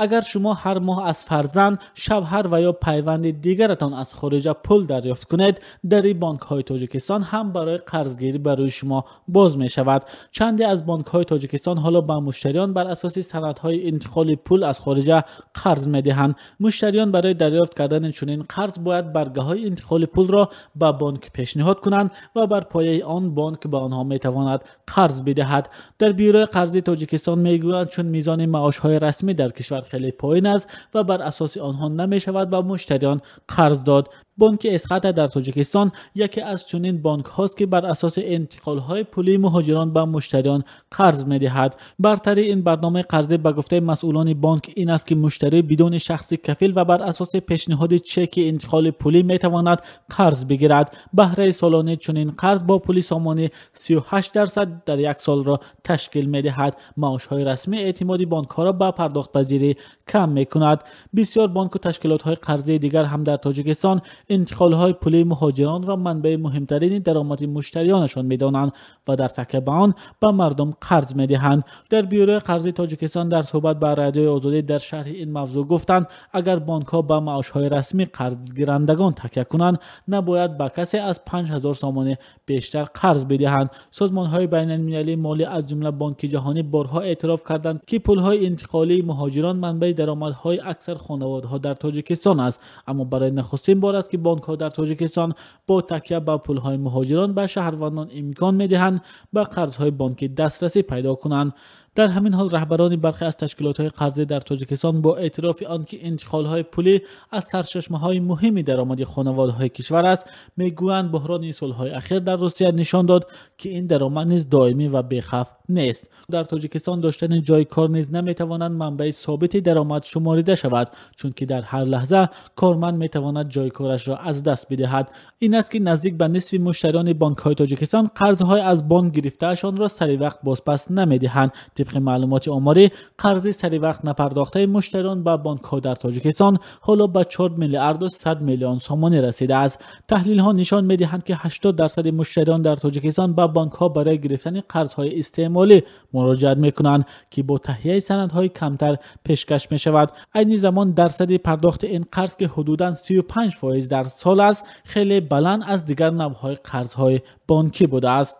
Агар шумо ҳар моҳ аз фарзанд, шавҳар ва ё пайванди дигаратон аз хориҷа пул дарёфт кунед, дари бонкҳои Тоҷикистон ҳам барои қарзгирӣ барои шумо боз мешавад. Чанде аз бонкҳои Тоҷикистон ҳоло ба муштариён бар асоси санадҳои интиқоли пул аз хориҷа қарз медиҳанд. Муштариён барои дарёфт кардани чунин қарз бояд баргаҳои интиқоли пулро ба бонк пешниҳод кунанд ва бар пояи он бонк ба онҳо метавонад қарз бидиҳад. Дар бюрои қарзии Тоҷикистон мегӯянд, чун мизони маошҳои расмӣ дар кишвар хеле поин аст ва бар асоси онҳо намешавад ба муштариён қарз дод. Бонки Эсхата дар Тоҷикистон яке аз чунин бонкҳост, ки бар асоси интиқолҳои пулии муҳоҷирон ба муштариён қарз медиҳад. Бартарии ин барномаи қарзӣ ба гуфтаи масъулони бонк ин аст, ки муштарӣ бидуни шахси кафил ва бар асоси пешниҳоди чеки интиқоли пулӣ метавонад қарз бигирад. Баҳраи солонаи чунин қарз бо пули сомонӣ 38% дар як солро ташкил медиҳад. Маошҳои расмӣ эътимоди бонкҳоро ба пардохтпазирӣ кам мекунад. Бисёр бонку ташкилотҳои қарзии дигар ҳам дар Тоҷикистон интиқолҳои пулии муҳоҷиронро манбаи муҳимтарини даромади муштариёнашон медонанд ва дар такя ба он ба мардум қарз медиҳанд. Дар бюрои қарзии Тоҷикистон дар суҳбат ба Радиои Озодӣ дар шарҳи ин мавзӯъ гуфтанд, агар бонкҳо ба маошҳои расмӣ қарзгирандагон такя кунанд, набояд ба касе аз 5000 сомонӣ бештар қарз бидиҳанд. Созмонҳои байналмилалии молӣ аз ҷумла Бонки Ҷаҳонӣ борҳо эътироф карданд, ки пулҳои интиқолии муҳоҷирон манбаи даромадҳои аксар хонаводаҳо дар Тоҷикистон аст. Аммо барои нахустин бор аст, ки бонкҳо дар Тоҷикистон бо такя ба пулҳои муҳоҷирон ба шаҳрвандон имкон медиҳанд ба қарзҳои бонкӣ дастрасӣ пайдо кунанд. Дар ҳамин ҳол раҳбарони бархе аз ташкилотҳои қарзӣ дар Тоҷикистон бо эътирофи он ки интиқолҳои пулӣ аз сарчашмаҳои муҳими даромади хонаводаҳои кишвар аст, мегӯянд буҳрони солҳои ахир дар Русия нишон дод, ки ин даромад низ доимӣ ва бехавф нест. Дар Тоҷикистон доштани ҷои кор низ наметавонад манбаи собити даромад шуморида шавад, чунки дар ҳар лаҳза корманд метавонад ҷои корашро аз даст бидиҳад. Ин аст, ки наздик ба нисфи муштариёни бонкҳои Тоҷикистон қарзҳои аз бонк гирифтаашонро саривақт бозпас намедиҳанд. Тибқи маълумоти оморӣ, қарзи саривақт напардохтаи муштариён ба бонкҳо дар Тоҷикистон ҳоло ба 4 миллиарду 100 миллион сомонӣ расидааст. Таҳлилҳо нишон медиҳанд, ки 80% муштариён дар Тоҷикистон ба бонкҳо барои гирифтани қарзҳои истеъмолӣ муроҷиат мекунанд, ки бо таҳияи санадҳои камтар пешкаш мешавад. Айни замон дарсади пардохти ин қарз, ки ҳудудан 35% дар сол аст, хеле баланд аз дигар навъҳои қарзҳои бонкӣ будааст.